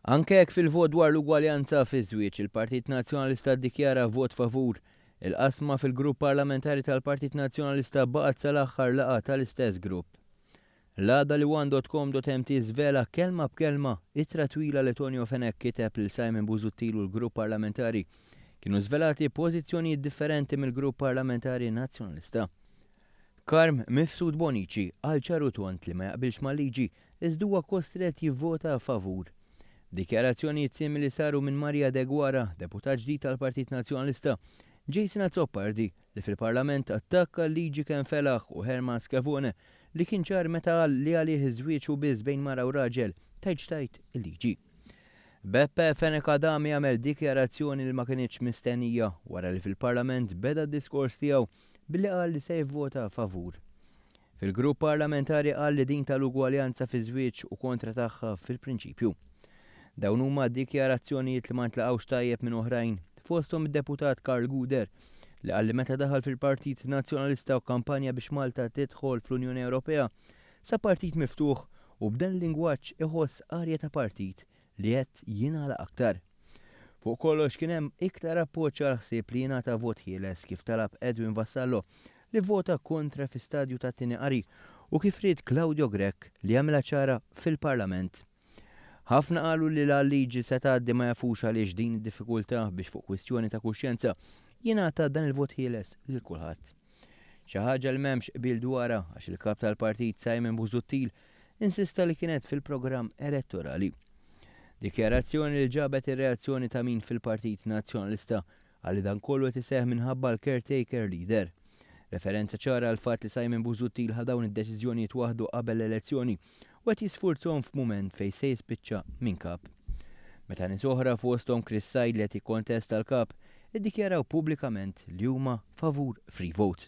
Anke jekk fil-vot dwar l-ugwaljanza fiż-żwieġ il-Partit Nazzjonalista ddikjara vot favur, il-qasma fil-grupp parlamentari tal-Partit Nazzjonalista baqgħet sal-aħħar laqgħa tal-istess grupp. L-għada li one dot com dot mt żvela kelma b'kelma ittra twila li Tonio Fenech kiteb lil Simon Busuttil u l-grupp parlamentari, kienu żvelati pożizzjonijiet differenti mill-grupp parlamentari Nazzjonalista. Carm Mifsud Bonnici qal ċar u tond li ma jaqbilx mal-liġi iżda huwa kostrett jivvota favur. Dikjarazzjonijiet simili saru minn Maria Deguara, deputat ġdid tal-Partit Nazzjonalista, Jason Azzopardi, li fil-Parlament attakka l-liġi kemm felaħ u Herman Schevone li kien ċar meta qal li għalih iż-żwieġ hu biss bejn mara u raġel, tgħid x'tgħid il-liġi. Beppe Fenech Adami għamel dikjarazzjoni li ma kinitx mistennija wara li fil-Parlament beda d-diskors tiegħu billi qal li se jivvota favur. Fil-grupp parlamentari qal li din tal-ugwaljanza fiż-żwieġ u kontra tagħha fil-prinċipju. Dawn huma dikjarazzjonijiet li ma ntlaqgħux tajjeb minn oħrajn, fosthom id-deputat Karl Gouder, li qal li meta daħal fil-Partit Nazzjonalista u kampanja biex Malta tidħol fl-Unjoni Ewropea, sa partit miftuħ u b'dan il-lingwaġġ iħoss arja ta' partit li qed jingħalaq aktar. Fuq kollox kien hemm iktar appoġġ għall-ħsieb li jingħata vot ħieles kif talab Edwin Vassallo li vvota kontra fi stadju tat-tieni qari u kif ried Claudio Grech li għamilha ċara fil-Parlament. Ħafna qalu li la l-liġi se tgħaddi ma jafux għaliex din id-diffikultà biex fuq kwistjoni ta' kuxjenza jingħata dan il-vot ħieles lil kulħadd. Xi ħaġa li m'hemmx qbil dwarha għax il-Kap tal-Partit Simon Busuttil insista li kienet fil-programm elettorali. Dikjarazzjoni li ġabet ir-reazzjoni ta' min fil-Partit Nazzjonalista qal li dan kollu qed iseħħ minħabba l-caretaker leader. Referenza ċara għall-fatt li Simon Busuttil ħa dawn id-deċiżjonijiet waħdu qabel l-elezzjoni u qed jisfurzhom f'mument fejn se jispiċċa minn kap. Meta nies oħra fosthom Chris Said li qed jikkontesta l-kap iddikjaraw pubblikament li huma favur free vote.